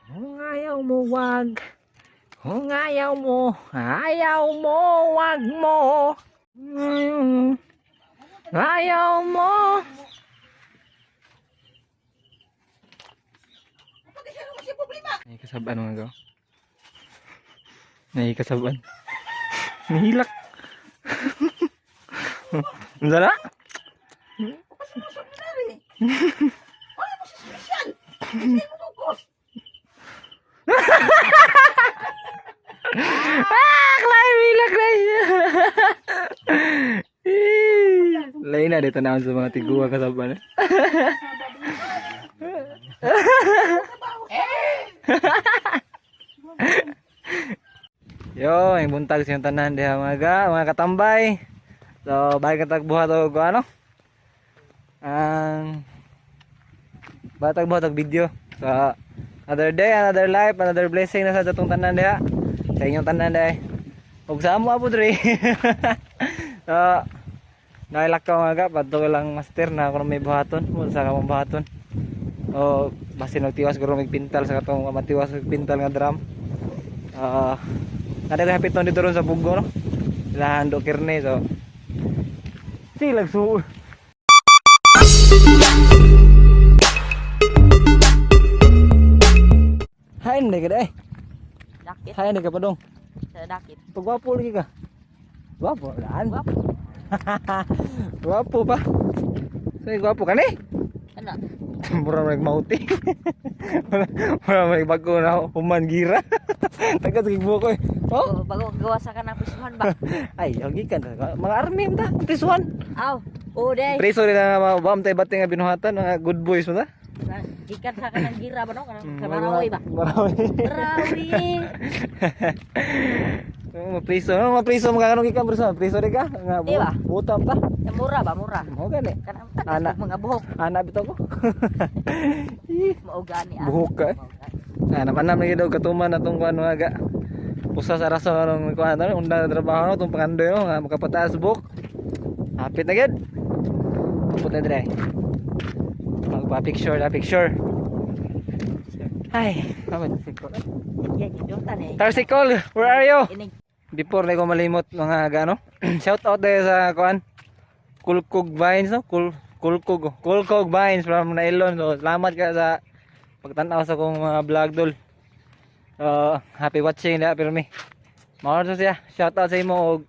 Kung ayaw mo, wag. Kung ayaw mo, wag mo. Ayaw mo. Nahikasaban mga go. Nahikasaban. Nahilak. Ang sala? Ah, climb, hilak na. Lain na dito naman sa mga tiguwa kasaban. Yo, ang buntag sa tanan diha mga ga, mga katambay. So, balik ka tagbuhat og ano? Ang batag buhat og video. So, another day, another life, another blessing na sa atong tanan diha. Sa inyong tanan diha. Ug sa amo po diri. So, nailak ka mga ga, padto lang master na kung may buhaton, mo sa kamong buhaton. O basin og tiwas guro may pintal sa katong matiwas og pintal nga drum. Ah, uh, nada hapit dito ron sa Bugo no. Ilahan do kirne so. Silag su. Hay hindi ka eh. Dakit. Hay hindi ka pa dong. Sa dakit. Pagwapo lagi ka. Gwapo daan. Gwapo. Gwapo pa. Say gwapo ka ni. Ano? Mura man mauti. Mura man bago na human gira. Taga sa buko eh. Oh. Oh, bago gawa sa kanang prisuhan ba? Ay, yogi ka na. Mga army ta, prisuhan. Aw, o day. Preso rin na mga bam tay bating nga binuhatan, mga good boys mo ta. Gikan sa kanang gira ba no? Kanang sa Marawi ba? Marawi. Marawi. Oh, mapriso, no, mapriso mga kanong gikan preso, preso di ka. Nga Di ba? butam ta. Sa mura ba, mura. Mo gani. Kanang Ana. tagas mga buhok. Ana bitaw ko. Ih, Mao gani ah. Buhok ka eh. Mao gani. Ah, napanam lagi daw katuman atong kuan mga ga. Usa sa rason anong kuan ano, unda na trabaho no tong pangandoy no nga makapataas buk. Hapit na gid. Pupot na dire. Magpa-picture na picture. Ay, kami sikol. Yan yung dutan eh. Tarsikol, where are you? Inig Before na ko malimot mga gano. Shout out dahil sa kuan. Kulkog Vines no? Kulkog. Kulkog Vines from Nailon. So, salamat ka sa pagtanaw sa kong mga vlog dol. So, happy watching na pero mi. Mao na siya. Shout out sa imo og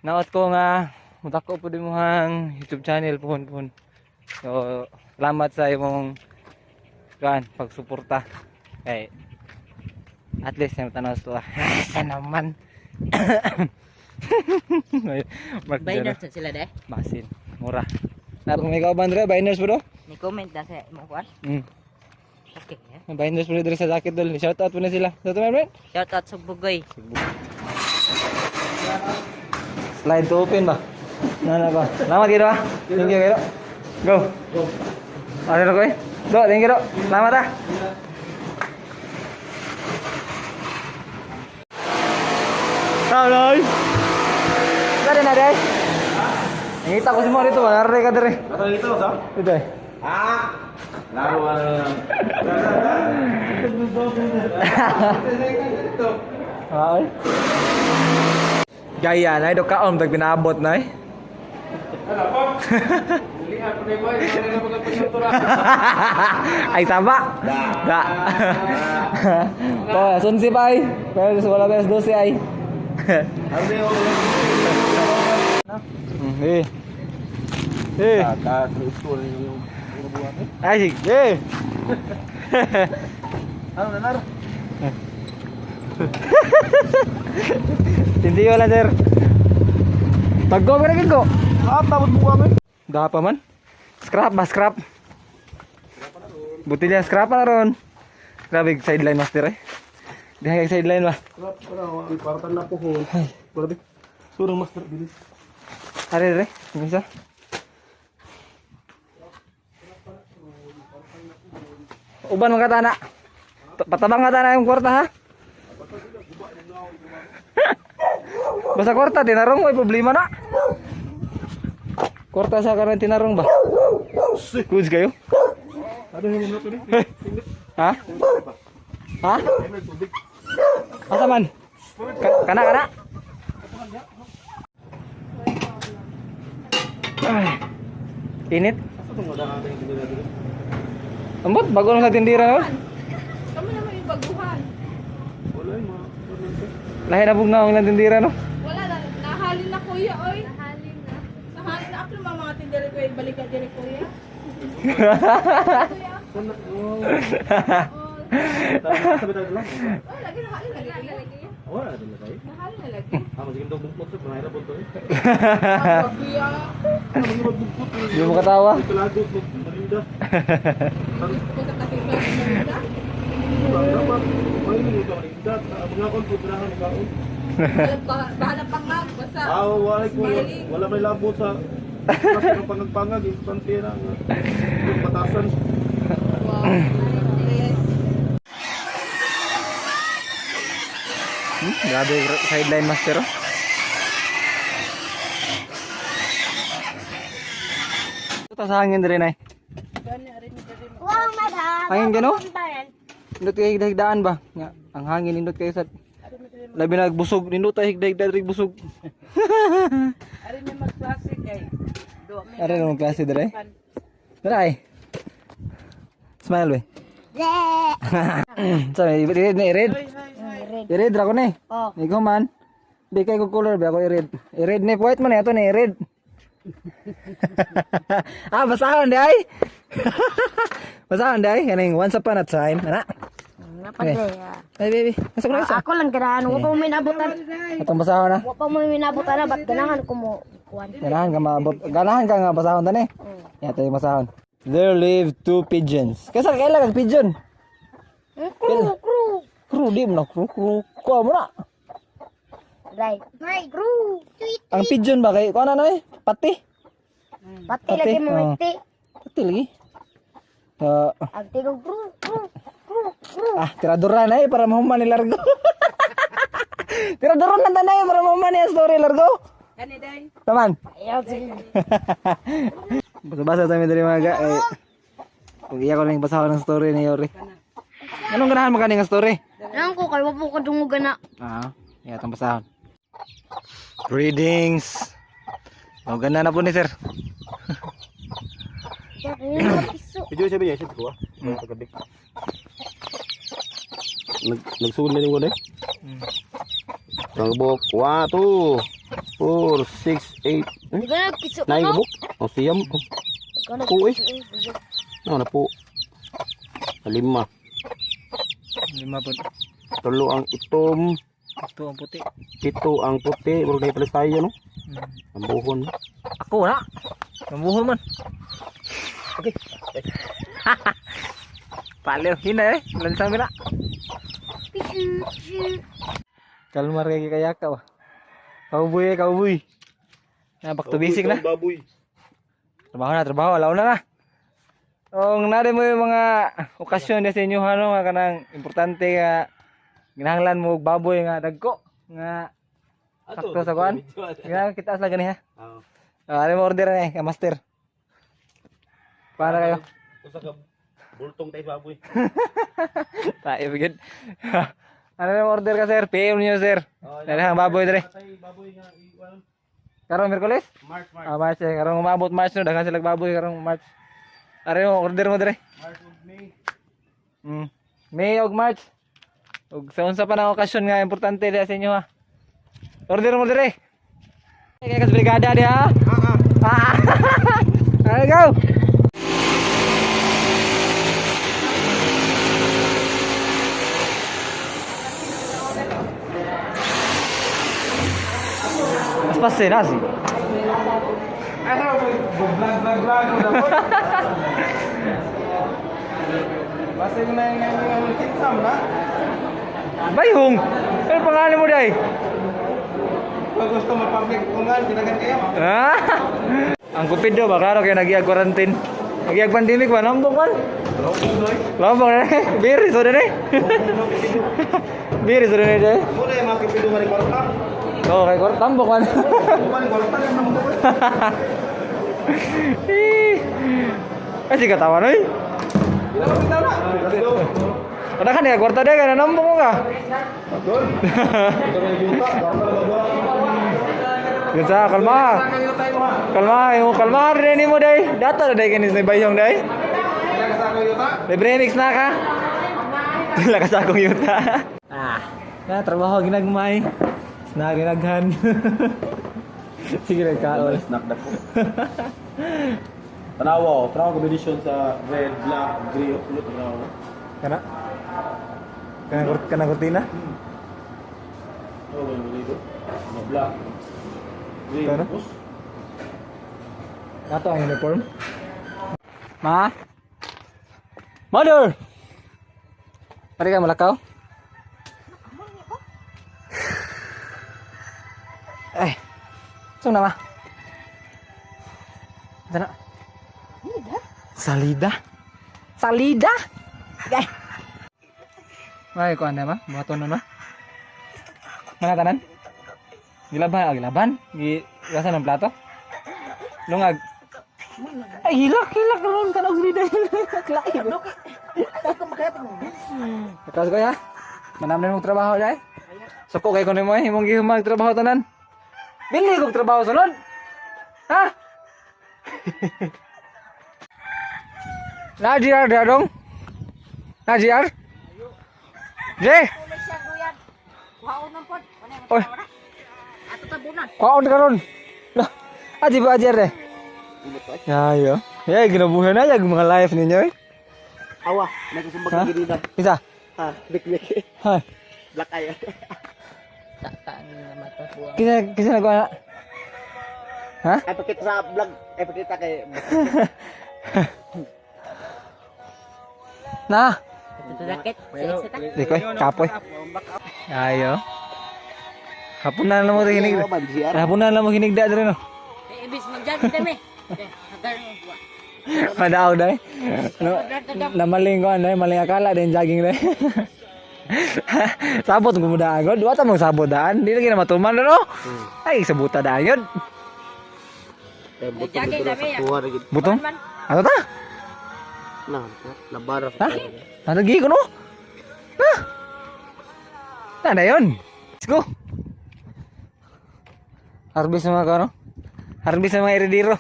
naot ko nga mudako pud imong YouTube channel puhon puhon. So, salamat sa imong kuan pagsuporta. Kay at least yung tanaw sa sa naman. Mark Biners na sila de. Masin. Mura. Narong may kauban dre, biners po do? Ni comment na sa imong kuan. Okay. Eh. May biners po dre sa jacket dol. Shout out po na sila. Shout out, man. Shout out sa Bugoy. Slide to open ba? Na na ba? Salamat kayo ah. Thank you kayo. Go. Go. Ano na ko eh? Do, thank you do. Salamat ah. Hello. Dali na dai. Nangita ko si mo dito, manarre ka diri. Nasa dito sa? Dito eh. Ah! Laro ka na lang. Ay. Gaya na, do kaom tag pinaabot na eh. Ay tama. Da. To, sunsi pa ay. Pero sa wala pa 12 ay. Eh. Eh. Ay, sige. Ano na laro? Hindi wala sir. Paggo ka na ko. Ah, tapos buka mo. Daha pa man. Scrap ba scrap? Buti niya scrap na ron. Grabe sideline master eh. Di kay sideline ba? Crap, wala. Partan na po ko. Grabe. Surang master bilis. Are re, isa. Uban mga tana. Patabang nga tana yung kwarta ha. Basta kwarta tinarong may problema na. Kwarta sa kanan tinarong ba? Goods kayo? Ano yung mga tuloy? Ha? Ha? Asa man? Kana kana. Ay. Init. Asa itong wala natin yung tindera dito? Ambot, bago lang sa tindira no? Kami naman yung baguhan. Wala yung mga... Wala yung Lahi na bugnaw ang ilang tindira no? Wala na, nahalin na kuya, oy. Nahalin na. Nahalin na ako ng mga tindera ko, balik ka diri kuya. Kuya. Wala. Oh. Oh, Sabi tayo lang. oh, lagi nahalin na lagi. Wala na din tayo. Nahalin na lagi. Ah, masigim daw bukot sa mahirap po to eh. Ang kuya. Ano yung magbukot eh? Di mo katawa. Ito lagot, marinda. Punta kasi ba sa Dapat, marinda ka marinda. Mga kon po, ganahan ikaw. Bahala pang mag, basta. Ah, wala ko. Smiling. Wala may labot sa kasi ng pangagpangag, instante na. Yung batasan. Wow. Yes. Grabe sideline master oh. Ito sa hangin diri nay. Wow, madam. Hangin gano? Nindot kayo higda-higdaan ba? Nga, ang hangin nindot kayo sa labi nagbusog, nindot tayo higda-higda diri busog. Ari may magklase kay. Do may. Ari mo klase dire. Dere. Smile we. Sabi, i-red na i-red. I-red ra ko ni. Oh. Ikaw man. Di kay ko color ba ako i-red. I-red ni white man ato ni i-red. Ah, basahon di ay. Basahon di ay kaning once upon a time, ana. Napatay. Ay baby, masuk na isa. Ako lang ganahan, wa pa mo minabutan. Atong basahon na. Wa pa mo minabutan na ba't ganahan ko mo kuan. Ganahan ka maabot. Ganahan ka nga basahon tani. Ya tayo basahon. There live two pigeons. Kaysa kailan kag pigeon? Crew, crew. Crew di mo na crew crew. Kuha mo na. Right. Crew. Tweet. Ang pigeon ba kay kuha na na eh. Pati. Pati Pati, lagi mo oh. iti. Pati lagi. Ah, Ang tigog crew, crew, crew, crew. ah, tiradora na eh para mahuman ni Largo. Tiradora na tanay para mahuman ni ang story Largo. Kani day. Taman. Ayaw sige. Basa-basa tayo diri mga ga. Eh, kung iya ko lang basahon ng story ni Yori. Anong ganahan mo kani nga story? Alam ko kay wa po ka dungugan na. Ah, iya itong basahon. Greetings. Oh, ganda na po ni sir. Piso. Video siya ba niya? Siya ko ah. Paggabi. Nagsuod na rin ko na eh. Ang buk, 1, 2, 4, 6, 8, Di ka na piso. 9 ka buk. O siyam. O, Po, eh. Ano na po? Lima. Lima po. Tulo ang itom. Ito ang puti. Pito ang puti. Murag na pala tayo, no? Ang buhon. Ako na. Nambuhon man. Okay. Paliw hina eh. Lansang na. Piso, piso. Kalmar kay kayaka ba. Cowboy eh, cowboy. Na back to basic na. Baboy. Trabaho na, trabaho. Alaw na na. Ang nari mo yung mga okasyon na sa inyo ano nga kanang importante nga ginahanglan mo og baboy nga dagko nga sakto sa kuan. Nga kita lang gani ha. Ah. Ah, ano mo order na eh, ka master. Para kayo. Usa ka bultong tayo baboy. Tayo bigid. Ano mo order ka sir? PM niyo sir. Dali ang baboy dire. Tay baboy nga iwan. Karong Miyerkules? March, March. Ah, March eh. Karong umabot March no, daghan sila baboy karong March. Are mo order mo dire. March ug May. May og March. Og sa unsa pa na okasyon nga importante diha sa inyo ha. Order mo dire. Kay kas brigada diha. Ah. Ah. Ay, go. Aspas eh, nasi. Basta yung na yung kinsam na. Bayhong. Ano pangalan mo day? Kung gusto mo public kungal, tinagan kayo. Ah! Ang kupido ba klaro kay nagyag quarantine. Nagyag pandemic ba nambong man? Lambong na eh. Biri so na eh. Biri so na eh. Muna yung mga kipido nga ni kwarta. Oh, kay kwart tambok man. Muna ni kwarta yung naman ko. Ay, sige tawa noy. Let's go. Wala ka niya, kwarta day ka, nanambong mo ka. Gansa, kalma. Kalma, yung kalma rin mo day. Dato na day kanis na bayong day. Libre mix na ka. Wala ka sa akong yuta. Ah, na trabaho ginagmay. Snack ginaghan. Sige na kaon. Snack na po. Tanawa, oh. Tanawa combination sa red, black, gray, oh. Pulot, tanawa. Kana? Kana kurtina? Ano ba yung dito? Mga black. Gray, Tara. tapos. Nato ang uniform. Ma? Mother! Pari ka malakaw? Ay. Saan na ma? Saan na? Salida? Salida? Ay. Ay, kuan na ma? Buhaton na ma? Mana tanan? Gilaban, ah, gilaban. Gi gasan ng plato? Lungag. Ay, hilak, hilak ron kanog salida. Lain. Kakas ko ya. Manam na mong trabaho dai. Suko kay kuno mo eh, imong gihumag trabaho tanan. Bili kog trabaho sulod. Ha? Na GR dadong. Na GR. J. Oy. Kwaon karon. Lah, aji ba aji re? Ya ya. Ya ginabuhay na jag mga life ninyo eh. Awa, nagsumbag Ha? ng ginina. Isa. Ha, bik bik. Hay. Black eye. Kisa kisa nagkuha na. Ha? Ay, pakita sa vlog. Ay, pakita kay... Na. Jacket. Di ko eh, kapoy. Ayo. Hapon na lang mo hinig. Hapon na lang mo hinigda dre no. Ibis mag-jacket kami. Madaaw dai. No, namaling ko ano, maling akala din jogging dai. Sabot ko muda agad. Wa ta mong sabot daan. Di lagi na matuman no. Ay sabuta daan yun. Jacket kami. Butong. Ano ta? Na, labara. Ha? Ano gi ko no? Na. Na na yun. Let's go. Harvest sa mga kano? Harvest sa mga erediro.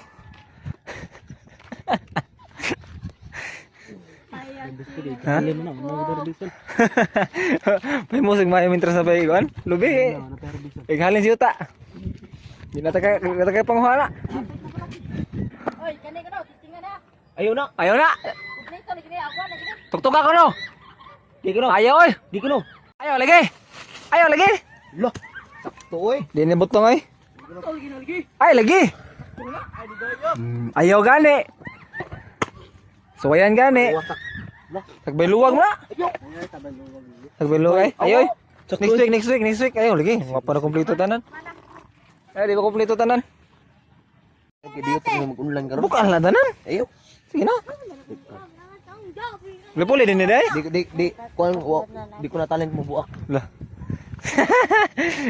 Ha? May musig may mintra sa paiguan. Lubi. Ighalin si Uta. Di na taka na taka panghuala. Oy, kani ko no, tistingan na. Ayaw na. Ayaw na. Kumpleto lagi ni ako lagi ni. Tuktok ako no. Di ko no. Ayaw oy. Di ko no. Ayaw lagi. Ayaw lagi. Lo. Sakto oy. Di ni butong ay. Ay lagi. Ayaw gani. Suwayan gani. Tagbay luwag na. Tagbay luwag ay. Ayoy. Next week, next week, next week. Ayaw lagi. Wa pa na kumpleto tanan. Ay, di ba kumpleto tanan? Okay, di ko mag-online karon. Bukan lang tanan. Ayo. Sige na. Lipuli din ni day. Di di di kuan di ko na talent mo buak. Lah.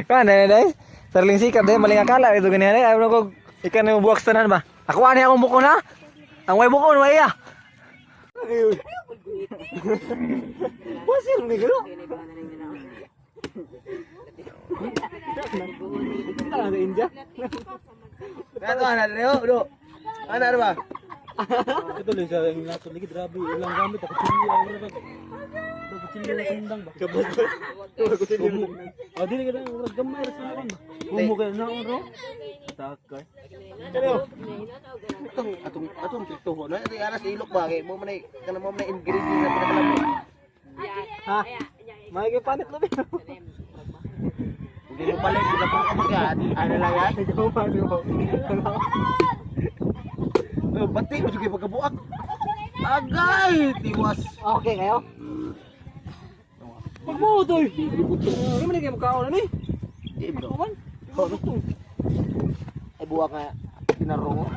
Kan na day. Sarling sikap day maling akala ito ganyan day. Ayaw na ko ikan na buwak tanan ba. Ako ani akong buko na. Ang way buko way iya. Wasir ni gero. India. Ano ana do do. Ana ba? Ito lang sa nato lagi grabe ilang gamit ako chili ako na ba. Ako chili na sundang ba. Kumo. Ah, dili ka na murag gamay ra sa akon. Kumo kay na ro. Takay. Atong atong atong tiktok na di aras ilok ba kay mo man ay kana mo man ay ingredient na pinakalami. Ha? May panit lubi. Hindi mo pala hindi ka pa kumagat. Ano lang yan? Eh, Bati mo sige pagkabuak. Agay, tiwas. Okay kayo. Pagmo toy. Di man kay mukhaon ani. Di bro. Ay buwak nga pinarongo.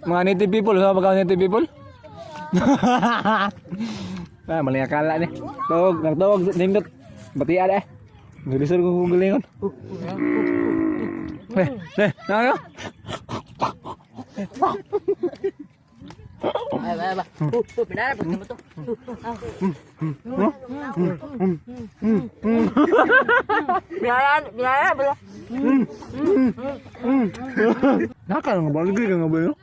Mga native people, sa mga native people? Ah, maling akala ni. Tawag, nagtawag, nindot. Batian eh. Naglisod ko kung galingon. Eh, eh, na ano? Ay, ay, ba. Pinara pag mo to. Binara, binara ba? Naka nga ba? Ligay ka nga ba yun?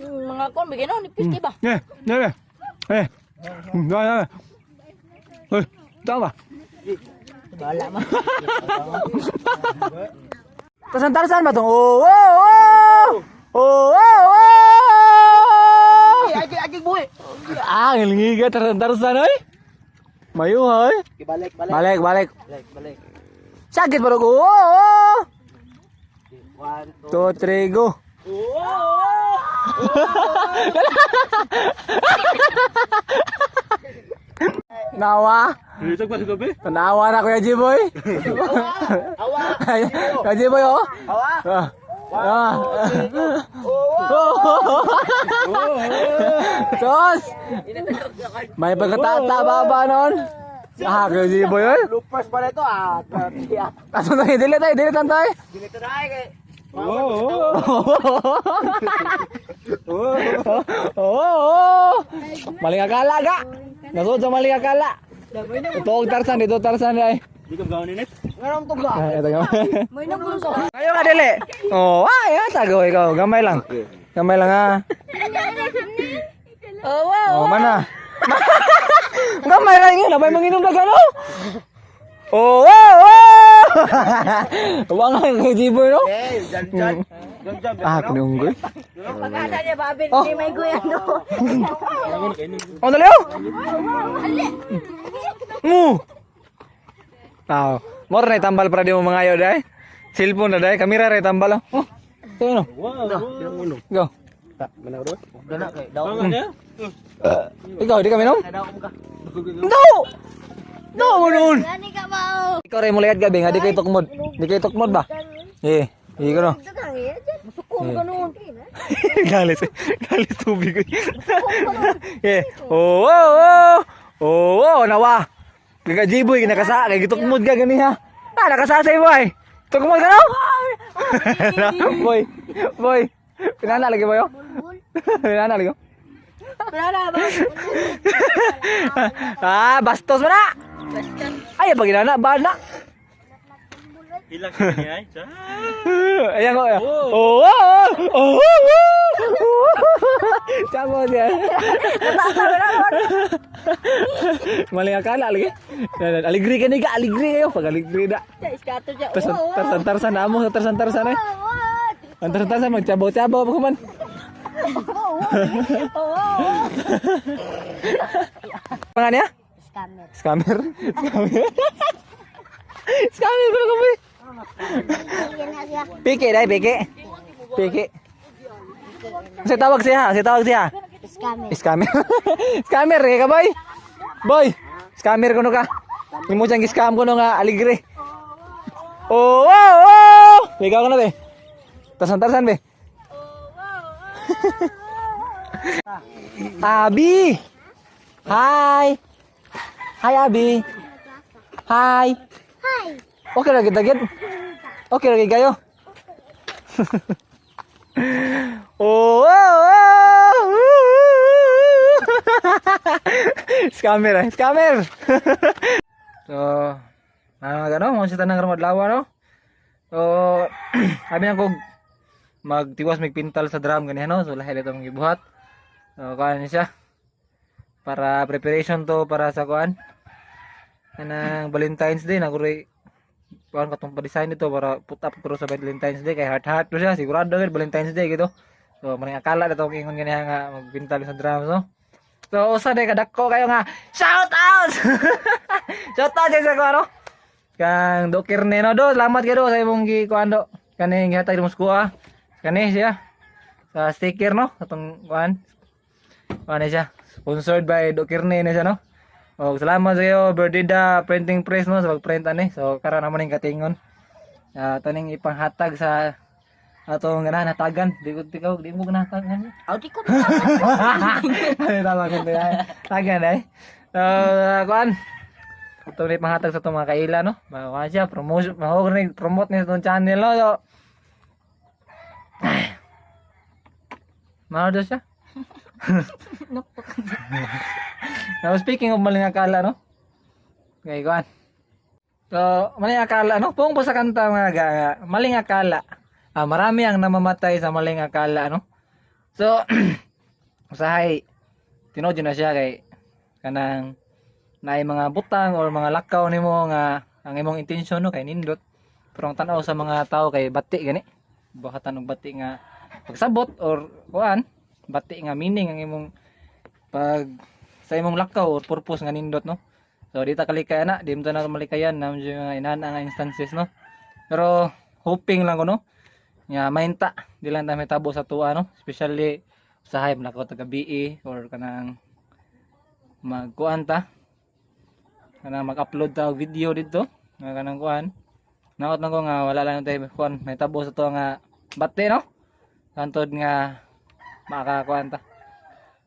Mga kon bigyan no nipis di ba? Eh, eh, eh. Na, na. Eh, tama. Wala man. Tasan-tarsan ba tong? Oh, oh, oh! Oh, oh, oh! Agi agi buhi. Ah, ngilingiga tarsan-tarsan oy. Mayo oy. Balik balik. Balik, balik. Balik balik. Sakit ba ko? Oh, oh! 1 2, 3, go. Nawa. Dito pa sa gabi. Tanawa na, Kuya Jiboy. Awa. Kuya Jiboy, oh. Awa. Ah. Ah. Sos! May pagkatata ba nun? Ah, Kuya Jiboy, oy. Bloopers pa nito ah. Ato tayo, dili tayo, dili tayo. Dito na ay kay. Oo, oo. Maling akala ga. Nasod sa maling akala. Ito ang Tarzan, dito Tarzan ay. Di ka gawin ni Ngayon to ba? Ay, ito nga. May nang gulo. Kayo ka dili. Oh, ay, ah, tago ikaw. Gamay lang. Gamay lang ah. Oh, wow. Oh, mana. Gamay lang yun. Abay manginom na gano. Oh. Wala nga kay Jiboy, no? Eh, jan jan. Jan jan. Ah, kiniunggoy. Pagkata niya babin Oh. ni may guya no. Oh, dali oh. Mu. Tao. Mor na tambal para di mo mangayo dai. Cellphone na dai, kamera ra tambal oh. Oh. Sa'yo no. Wow. Go. Mana bro? Dana kay daw. Ikaw di kami nom? Daw ka. No. No mo noon. Gani ka ba? Oh? Ikaw rin mo lihat gabi nga di kay tukmod. Di kay tukmod ba? Eh, di ko no. Musukom ka noon. Galit. Galit tubig. Eh. Oh. Oh, nawa. Kagajiboy kinakasa kay gitukmod ka gani ha. Ah, nakasasay boy. Tukmod ka no? Boy. Boy. Pinana lagi boy. Oh. Pinana lagi. Oh. Wala ba? Ah, bastos mo na. Ay, pag inana, ba na. Ilang kini ay. Ayan ko. Oh. Tama siya. Maling akala lagi. Aligri ka ni ka, aligri kayo. Pag aligri na. Iskato siya. Tarsan, tarsan, tarsan na mo, tarsan, tarsan eh. Ang tarsan, tarsan, magchabaw-chabaw pa man. Pangan niya? Scammer. Scammer. Scammer. Scammer ko kami. Yan na siya. Piki dai, piki. Piki. Sa tawag siya, sa tawag siya. Scammer. Scammer. Scammer eh ka boy. Boy, scammer kuno ka. Imo siyang gi-scam kuno nga aligre. Oh. Ikaw kuno be. Tarsan-tarsan be. Abi. Hi. Hi, Abi. Hi. Hi. Okay lagi tagit. Okay lagi kayo. Oh. Scammer eh, scammer. So, ano gano, mo si tanang madlawa no. So, sabi na ko magtiwas magpintal sa drum ganihan no. So lahi ito mong gibuhat. So, kuan ni siya. Para preparation to para sa kuan. Kanang Valentine's Day na kuroy kuan katong pa-design nito para put up ko sa Valentine's Day kay heart heart to siya sigurado gid Valentine's Day gitu. So maning akala na to ingon ganiha nga magpintal sa drums no. So usa day kadako kayo nga shout out. Shout out sa kuan no. Kang Dokir Neno do, salamat kayo do sa imong gi kuan do. Kani gihatag mo sa Kani siya sa sticker no atong kuan. Kuan ni siya. Sponsored by Dokir Neno siya no. O, salamat sa iyo, Berdida Printing Press no sa pagprint ani. So karon naman ning katingon. Ah, taning ipanghatag sa atong ganahan hatagan. Di mo ganahan. Aw di ko. Ano tama ko tagan eh. Kuan. Ito ni panghatag sa itong mga kaila, no? Mga siya, promotion, mahog ni promote ni itong channel, no? So, mahal daw siya. Now, speaking of maling akala, no? Okay, kuan. So, maling akala, no? Pung po sa kanta, mga ganga, maling akala. Ah, marami ang namamatay sa maling akala, no? So, usahay, tinuod yun na siya kay kanang naay mga butang or mga lakaw nimo nga ang imong intensyon, no, kay nindot, pero ang tan-aw sa mga tao kay bati gani, buhatan og bati nga pagsabot or kuan, bati nga meaning ang imong pag sa imong lakaw or purpose nga nindot, no? So di ta kalikayan na, di mo ta na malikayan na medyo mga inana nga instances, no? Pero hoping lang ko, no, nga mainta di lang ta mitabo sa tuwa, no? Especially usahay malakaw taga BE or kanang magkuan ta, kanang mag-upload ta og video dito nga kanang kuan. Naot lang ko nga wala lang tayo kuan may tabo sa tuwa nga bate, no? Hantod nga makakuan ta,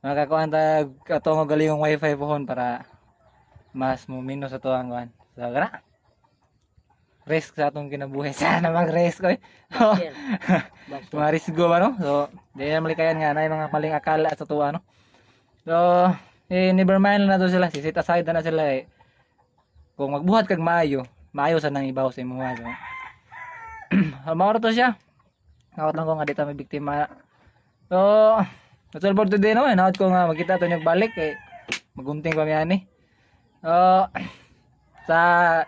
makakuan ta ato nga galingong wifi pohon para mas mumino sa tuwang kuan. So kana risk sa atong kinabuhi. Sana mag-risk oy. Mga risgo ba, no? So di na malikayan nga na mga maling akala sa tuwa, no? So eh, never mind lang na to sila, sisit aside na, na sila eh. Kung magbuhat kag maayo, maayo sa nang ibaw sa imuha. So mao ra to siya. Nakot lang ko nga dito may biktima. So that's all for today, no? Naot ko nga magkita to nyo balik eh, magunting pa mi ani. So sa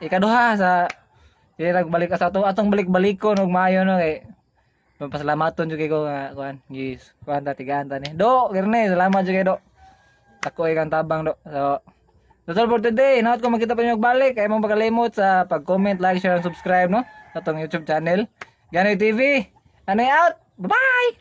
ikaduha sa dili nagbalik sa ato atong balik-balikon og maayo, no? Kay pasalamaton jud kay ko nga kuan gis kuan ta tigaan ta ni do Gerne. Salamat jud kay do. Ako ay kang tabang do. So that's all for today. Naot ko magkita pa niyo balik. Kay mong pagkalimot sa pag-comment, like, share, and subscribe, no, sa atong YouTube channel, Ganoy TV. Anay out. Bye bye.